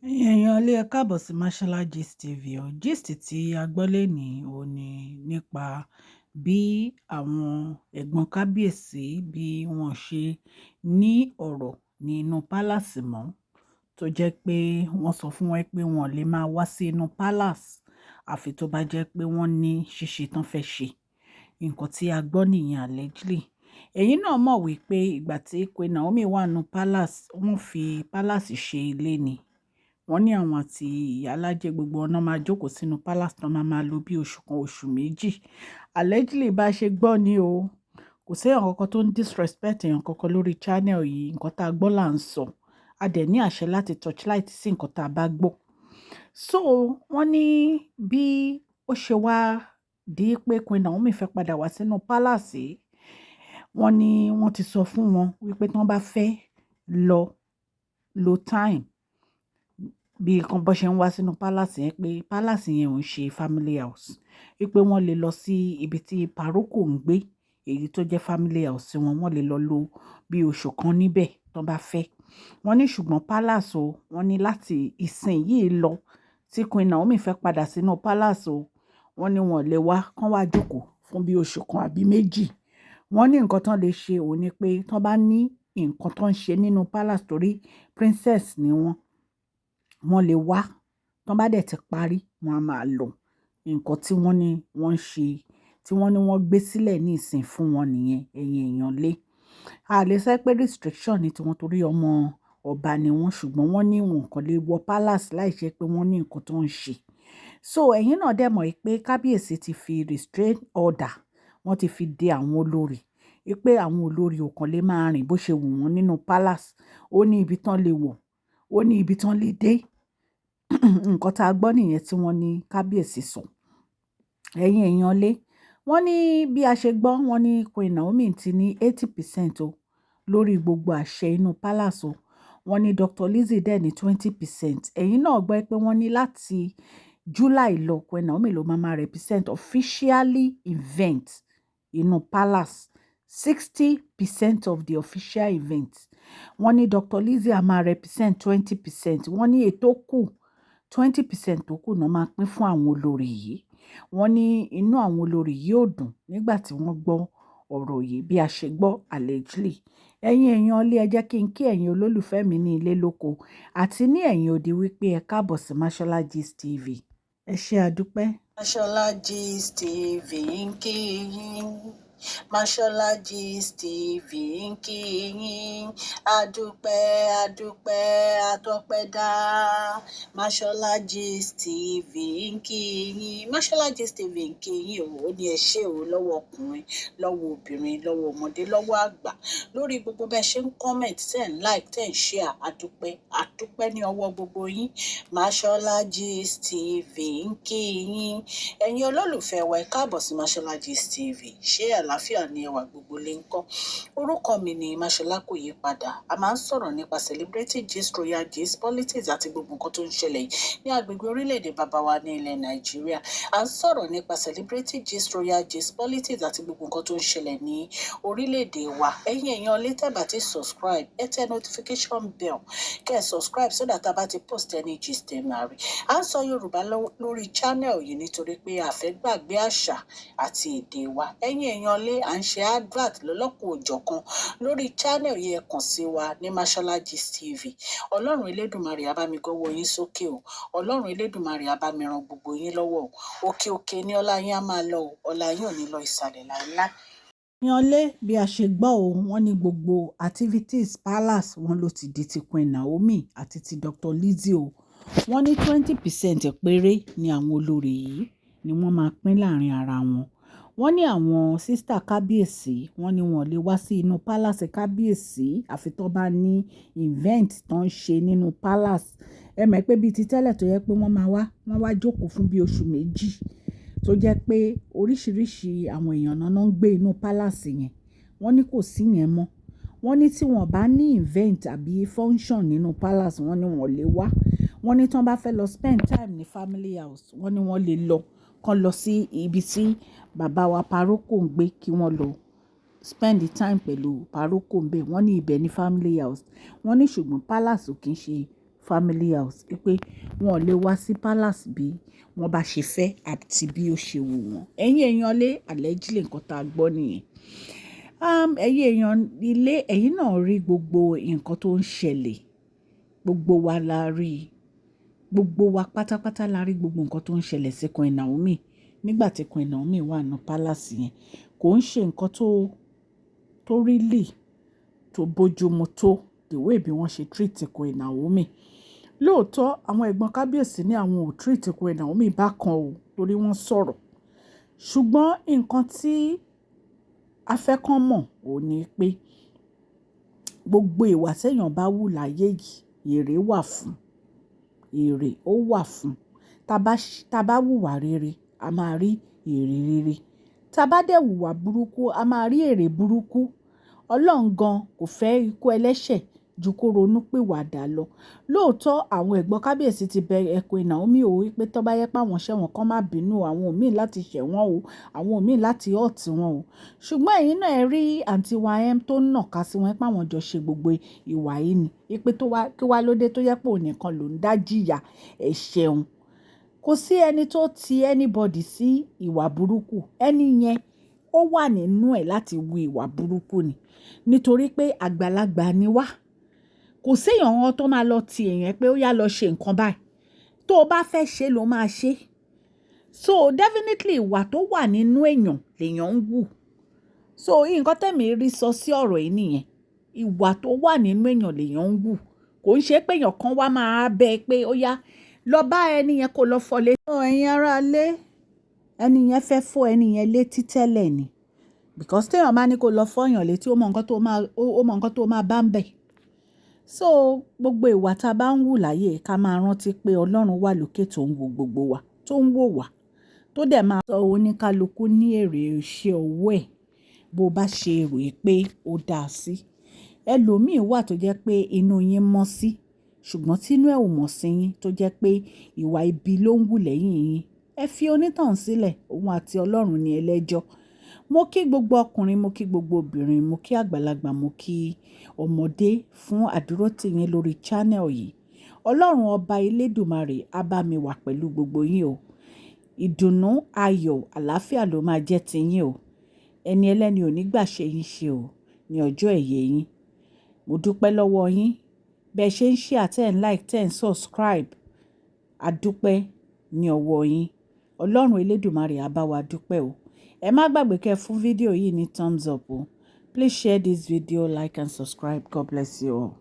Ẹ̀yin èèyàn ilé, ẹ káàbọ̀ sí Mashola Gist TV o. Gist tí a gbọ́ lónìí òun ní nípa bí àwọn ẹ̀gbọ́n kábíyèsí bí wọ́n ṣe ní ọ̀rọ̀ nínú palace mọ́, tó jẹ́ pé wọ́n sọ fún wọn pé wọ́n lè máa wá sí inú palace àfi tó bá jẹ́ pé wọ́n ní ṣíṣe tán fẹ́ ṣe. Nǹkan tí a gbọ́ nìyẹn allegedly. Ẹ̀yin náà mọ̀ wípé ìgbà tí Queen Naomi wà nínú palace, wọ́n fi palace ṣe ilé ni. Wọ́n ní àwọn àti ìyálájé, gbogbo wọn náà máa jókòó sínú palace tán, máa máa lò bí oṣù kan, oṣù 2. Allegedly, bá ṣe gbọ́ ni o. Kò sí èèyàn kankan tó ń disrespect èèyàn kankan lórí channel yìí. Nǹkan tá a gbọ́ là ń sọ. A dẹ̀ ní àṣẹ láti torchlight sí nǹkan tá a bá gbọ́. So wọ́n ní bí ó ṣe wá di pé Queen Naomi fẹ́ padà wá sínú palace, wọ́n ní wọ́n ti sọ fún wọn wípé tí wọ́n bá fẹ́ lọ lo time bí kan bó ṣe ń wá sínú palace yẹn, pé palace yẹn ò ń ṣe family house, wípé wọ́n lè lọ sí ibi tí paroko ń gbé, èyí tó jẹ́ family house wọn. Wọ́n lè lọ lò bí oṣù kan níbẹ̀ tó bá fẹ́. Wọ́n ní ṣùgbọ́n palace o, wọ́n ní láti ìsìn yìí lọ tí Queen Naomi fẹ́ padà sínú palace o, wọ́n ní wọ́n lè wá kán wá jókòó fún bí oṣù kan àbí 2. Wọ́n ní nǹkan tán lè ṣe òun ni pé tán bá ní nǹkan tó ń ṣe nínú palace, torí princess ni wọ́n, wọ́n lè wá. Tán bá dẹ̀ ti parí, wọ́n á máa lọ. Nǹkan tí wọ́n ní wọ́n ń ṣe, tí wọ́n ní wọ́n gbé sílẹ̀ ní ìsìn fún wọn nìyẹn, ẹ̀yin èèyàn lé. A lè sọ pé restriction ni tiwọn torí ọmọ ọba ni wọ́n, ṣùgbọ́n wọ́n ní wọn kàn lè wọ palace láì ṣe pé wọ́n ní nǹkan tó ń ṣe. So ẹ̀yin náà dẹ̀ mọ̀ pé kábíyèsí ti fi restrain order, wọ́n ti fi de àwọn olórí, wípé àwọn olórí ò kàn lè máa rìn bó ṣe wù wọ́n nínú palace. Ó ní ibi tán lè wọ̀, ó ní ibi tán lè dé. Nǹkan tá a gbọ́ nìyẹn tí wọ́n ní kábíyèsí sọ. Ẹ̀yin èèyàn lé, wọ́n ní bí a ṣe gbọ́, wọ́n ní Queen Naomi ti ní 80% o lórí gbogbo àṣẹ inú palace o. Wọ́n ní Dr. Lizzie dẹ̀ ní 20%. Ẹ̀yin náà gbọ́ pé wọ́n ní láti July lọ, Queen Naomi ló máa máa represent officially event inú palace, 60% of the official event. Wọ́n ní Dr. Lizzie á máa represent 20%. Wọ́n ní ètò kù, 20% tó kù náà máa pín fún àwọn olórí yìí. Wọ́n ní inú àwọn olórí yìí ò dùn nígbà tí wọ́n gbọ́ ọ̀rọ̀ yìí, bí a ṣe gbọ́ allegedly. Ẹ̀yin èèyàn ilé, ẹ jẹ́ kí n kí ẹ̀yin olólùfẹ́ mi ní ilé lóko àti ní ẹ̀yìn odi wípé ẹ káàbọ̀ sí Mashola Gist TV. Ẹ ṣé, àdúpẹ́. Mashola Gist TV ń kí yín. Mashola Gist TV ń kí yín. Adúpẹ́, adúpẹ́, àtọpẹ́dá. Mashola Gist TV ń kí yín. Mashola Gist TV ń kí yín o. Ó ní ẹ ṣé o, lọ́wọ́ ọkùnrin, lọ́wọ́ obìnrin, lọ́wọ́ ọmọdé, lọ́wọ́ àgbà, lórí gbogbo bẹ́ẹ̀ ṣe ń comment, ten like, 10 share. Adúpẹ́, adúpẹ́ ní ọwọ́ gbogbo yín. Mashola Gist TV ń kí yín. Ẹ̀yin olólùfẹ́ wa, ẹ káàbọ̀ sí Mashola Gist TV. Ṣé àlàáfíà ni ẹwà? Gbogbo lè ń kọ́? Orúkọ mi ni Mashola, kò yí padà. A máa ń sọ̀rọ̀ nípa celebrity gist, royal gist, politics àti gbogbo nǹkan tó ń ṣẹlẹ̀ ní agbègbè orílẹ̀-èdè bàbá wa ní ilẹ̀ Nàìjíríà. A ń sọ̀rọ̀ nípa celebrity gist, royal gist, politics àti gbogbo nǹkan tó ń ṣẹlẹ̀ ní orílẹ̀-èdè wa. Ẹ̀yin èèyàn lè tẹ́ bá ti subscribe, ẹ tẹ notification bell kẹ́ ẹ subscribe so that a bá ti post any gist, ẹ máa rí. À ń sọ Yorùbá lórí channel yìí nítorí pé a fẹ́ gbàgbé àṣà àti èdè wa. Ẹ̀yin èèyàn lé, à ń ṣe advert lọ́lọ́kan òjọ̀kan lórí channel yìí. Ẹ kàn sí wa ní Mashola Gist TV. Ọlọ́run Elédùmarè á bá mi gọ́wọ́ yín sókè o. Ọlọ́run Elédùmarè á bá mi ran gbogbo yín lọ́wọ́ o. Òkè òkè ní ọlá yín á máa lọ o. Ọlá yín ò ní lọ ìsàlẹ̀ láéláé. Yanlé, bí a ṣe gbọ́ o, wọ́n ní gbogbo activities palace wọn ló ti di ti Queen Naomi àti ti Dr. Lizzie o. Wọ́n ní 20% péré ni àwọn olórí yìí ni wọ́n máa pín láàrin ara wọn. Wọ́n ní àwọn sister kábíyèsí, wọ́n ní wọn lè wá sí inú palace kábíyèsí àfi tó bá ní event tó ń ṣe nínú palace. Ẹ mọ̀ pé bíi ti tẹ́lẹ̀ tó yẹ pé wọ́n máa wá, wọ́n wá jókòó fún bí oṣù 2, tó jẹ́ pé oríṣìíríṣìí àwọn èèyàn náà ń gbé inú palace yẹn. Wọ́n ní kò sí yẹn mọ́. Wọ́n ní tí wọ́n bá ní event àbí function nínú palace, wọ́n ní wọ́n lè wá. Wọ́n ní tí wọ́n bá fẹ́ lọ spend time ní family house, wọ́n ní wọ́n lè lọ, kán lọ sí ibi tí bàbá wa paroko ń gbé, kí wọ́n lọ spend the time pẹ̀lú paroko ń bẹ̀. Wọ́n ní ibẹ̀ ní family house. Wọ́n ní ṣùgbọ́n palace ò kí ń ṣe. family house, pé wọn ò lè wá sí palace bí wọ́n bá ṣe fẹ́ àti bí ó ṣe wù wọ́n. Ẹ̀yin èèyàn lé, allegedly nǹkan tá a gbọ́ nìyẹn. Ẹ̀yin èèyàn ilé, ẹ̀yin náà rí gbogbo nǹkan tó ń ṣẹlẹ̀. Gbogbo wa la rí. Gbogbo wa pátápátá la rí gbogbo nǹkan tó ń ṣẹlẹ̀ sí Queen Naomi nígbà tí Queen Naomi wà nínú palace yẹn. Kò ń ṣe nǹkan tó really tó bójú mu tó, the way bí wọ́n ṣe treat Queen Naomi. Lóòótọ́, àwọn ẹ̀gbọ́n kábíyèsí ní àwọn ò treat Queen Naomi bákan o, torí wọ́n sọ̀rọ̀. Ṣùgbọ́n nǹkan tí a fẹ́ kàn mọ̀ ò ní pé gbogbo ìwà tí èèyàn bá wù láyé yìí, èrè wà fún, èrè ó wà fún. Tá bá wùwà rere, a máa rí èrè rere. Tá bá dẹ̀ wùwà burúkú, a máa rí èrè burúkú. Ọlọ́run gan kò fẹ́ ikú ẹlẹ́ṣẹ̀ ju kó ronú pìwàdà lọ. Lóòótọ́, àwọn ẹ̀gbọ́n kábíyèsí ti bẹ Queen Naomi o wípé tó bá yẹ pé àwọn ṣẹ̀ wọ́n, kó má bínú, àwọn ò mean láti ṣẹ̀ wọ́n o, àwọn ò mean láti hurt wọn o. Ṣùgbọ́n ẹ̀yin náà ẹ rí àǹtí YM tó ń nàka sí wọn pé àwọn jọ ṣe gbogbo ìwà yìí ni. Wípé tó wá, kí wá lóde tó yẹ pé òun nìkan ló ń dá jìyà ẹ̀ṣẹ̀ òun. Kò sí ẹni tó ti anybody sí ìwà burúkú. Ẹni yẹn ó wà nínú ẹ̀ láti wu ìwà burúkú ni. Nítorí pé àgbàlagbà ni wá. Kò sí èèyàn kan tó máa lọ ti èèyàn pé ó yá lọ ṣe nǹkan báyìí. Tó o bá fẹ́ ṣe ló máa ṣe. So definitely ìwà tó wà nínú èèyàn lèèyàn ń wù. So nǹkan tẹ̀mí rí sọ sí ọ̀rọ̀ yìí nìyẹn. Ìwà tó wà nínú èèyàn lèèyàn ń wù. Kò ń ṣe pé èèyàn kan wá máa bẹ pé ó yá lọ bá ẹni yẹn kó lọ fọ́ létí. Ẹ̀yin ará ilé, ẹni yẹn fẹ́ fọ́ ẹni yẹn létí tẹ́lẹ̀ ni. Because tí èèyàn bá ní kó lọ fọ́ èèyàn létí, ó mọ nǹkan tó máa bá ń bẹ̀. So gbogbo ìwà tí a bá ń wù láyé, ká máa rántí pé Ọlọ́run wà lókè tó ń wo gbogbo wa, tó ń wò wá, tó dẹ̀ máa sọ oníkálukú ní èrè iṣẹ́ ọwọ́ ẹ̀ bó bá ṣe rò pé ó dáa sí. Ẹlòmíì wà tó jẹ́ pé inú yín mọ́ sí, ṣùgbọ́n tí inú ẹ̀ ò mọ́ sí yín, tó jẹ́ pé ìwà ibi ló ń wù lẹ́yìn yín. Ẹ fi onítọ̀hún sílẹ̀, òun àti Ọlọ́run ni ẹlẹ́jọ́. Mo kí gbogbo ọkùnrin, mo kí gbogbo obìnrin, mo kí àgbàlagbà, mo kí ọmọdé fún àdúrótì yín lórí channel yìí. Ọlọ́run ọba elédùmarè á bá mi wà pẹ̀lú gbogbo yín o. Ìdùnnú, ayọ̀, àlàáfíà ló máa jẹ́ ti yín o. Ẹni ẹlẹ́ni ò ní gbà ṣe yín ṣe o ní ọjọ́ ẹ̀yẹ yín. Mo dúpẹ́ lọ́wọ́ yín. Bẹ́ ṣe ń share, tẹ́ ń like, tẹ́ ń subscribe. A dúpẹ́ ní ọwọ́ yín. Ọlọ́run elédùmarè á bá wa dúpẹ́ o. Ẹ má gbàgbé kẹ́ fún fídíò yìí ní thumbs up o. Please share this video, like and subscribe. God bless you all.